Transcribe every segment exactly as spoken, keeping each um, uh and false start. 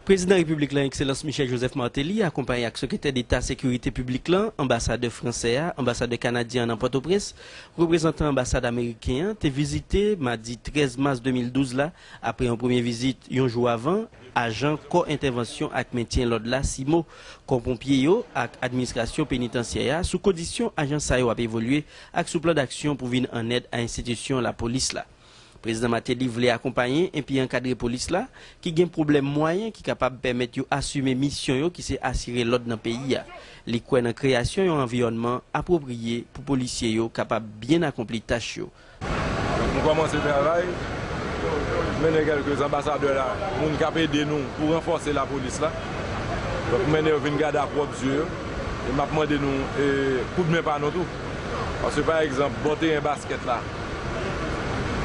Prezidan Repiblik la, Ekselans Michel Joseph Martelly, akonpaye ak Sekretè Deta Sekirite Piblik la, anbasadè fransè a, anbasadè kanadyen an nan Pòtoprens, reprezantan anbasad ameriken an, te vizite madi trèz mas de mil douz la, apre yon premye vizit yon jou avan, ajan Kò Entèvansyon ak Mentyen Lòd la, simo, kò ponpye yo ak administrasyon penitansyè a sou kondisyon ajans sa yo ap evolye ak sou plan daksyon pou vin an èd a enstitisyon lapolis la. Prezidan Martelly vle akonpaye epi ankadre polis la, ki gen pwoblèm mwayen ki kapab pèmèt yo asime misyon yo ki se asire lòd nan peyi a. Li kwè nan kreyasyon yon anviwònman apwopriye pou polisye yo kapab byen akonpli tach yo. Donk, nou kòmanse travay, mennen kèlke anbasadè la, moun k ap ede nou pou ranfòse lapolis la. Donk, m mennen yo vin gade ak pwòp zye yo. E m ap mande nou e, koudmen pa nou tou. Paske, pa egzanp, bò teren baskèt la,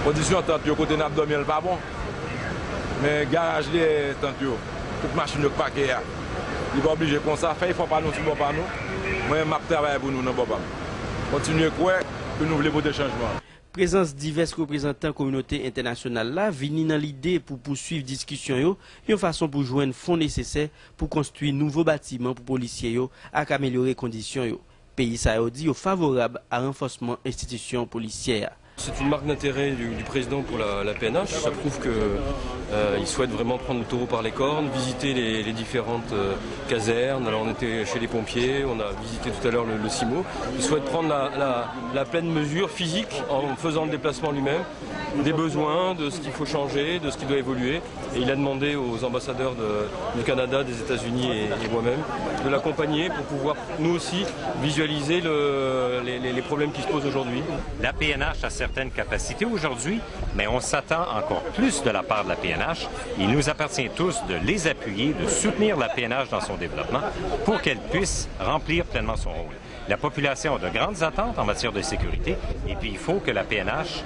kondisyon tant yo kote n ap dòmi an, l pa bon. Men garaj dèyè tant yo, tout machin yo k pake a, li pa oblije konsa. Fè efò pa nou sou bò pa nou. Mwen, m ap travay pou nou nan bò pa m. Kontinye kwè ke nou vle pote chanjman. Prezans divès reprezantan kominote entènasyonal la vini nan lide pou pouswiv diskisyon yo yon fason pou jwenn fon nesesè pou konstwi nouvo batiman pou polisye yo ak amelyore kondisyon yo. Peyi sa yo di yo favorab a ranfòsman enstitisyon polisyè a. C'est une marque d'intérêt du, du président pour la, la P N H. Ça prouve que euh, il souhaite vraiment prendre le taureau par les cornes, visiter les, les différentes euh, casernes. Alors on était chez les pompiers, on a visité tout à l'heure le, le simo. Il souhaite prendre la, la, la pleine mesure physique en faisant le déplacement lui-même, des besoins, de ce qu'il faut changer, de ce qui doit évoluer. Et il a demandé aux ambassadeurs de, du Canada, des États-Unis et, et moi-même de l'accompagner pour pouvoir nous aussi visualiser le, les, les, les problèmes qui se posent aujourd'hui. La P N H a certaines capacités aujourd'hui, mais on s'attend encore plus de la part de la P N H. Il nous appartient tous de les appuyer, de soutenir la P N H dans son développement pour qu'elle puisse remplir pleinement son rôle. La population a de grandes attentes en matière de sécurité et puis il faut que la P N H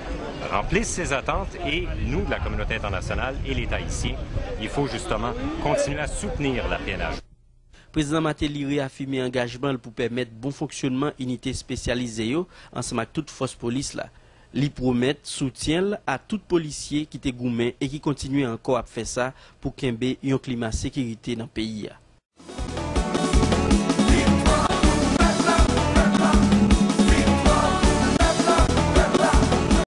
remplisse ses attentes et nous, de la communauté internationale et l'État haïtien, il faut justement continuer à soutenir la P N H. Prezidan Martelly reyafime angajman l pou pèmèt bon fonksyonman inite espesyalize yo ansanm ak tout fòs polis la. Li pwomèt soutyen l a tout polisye ki te goumen e ki kontinye ankò ap fè sa pou kenbe yon klima sekirite nan peyi a.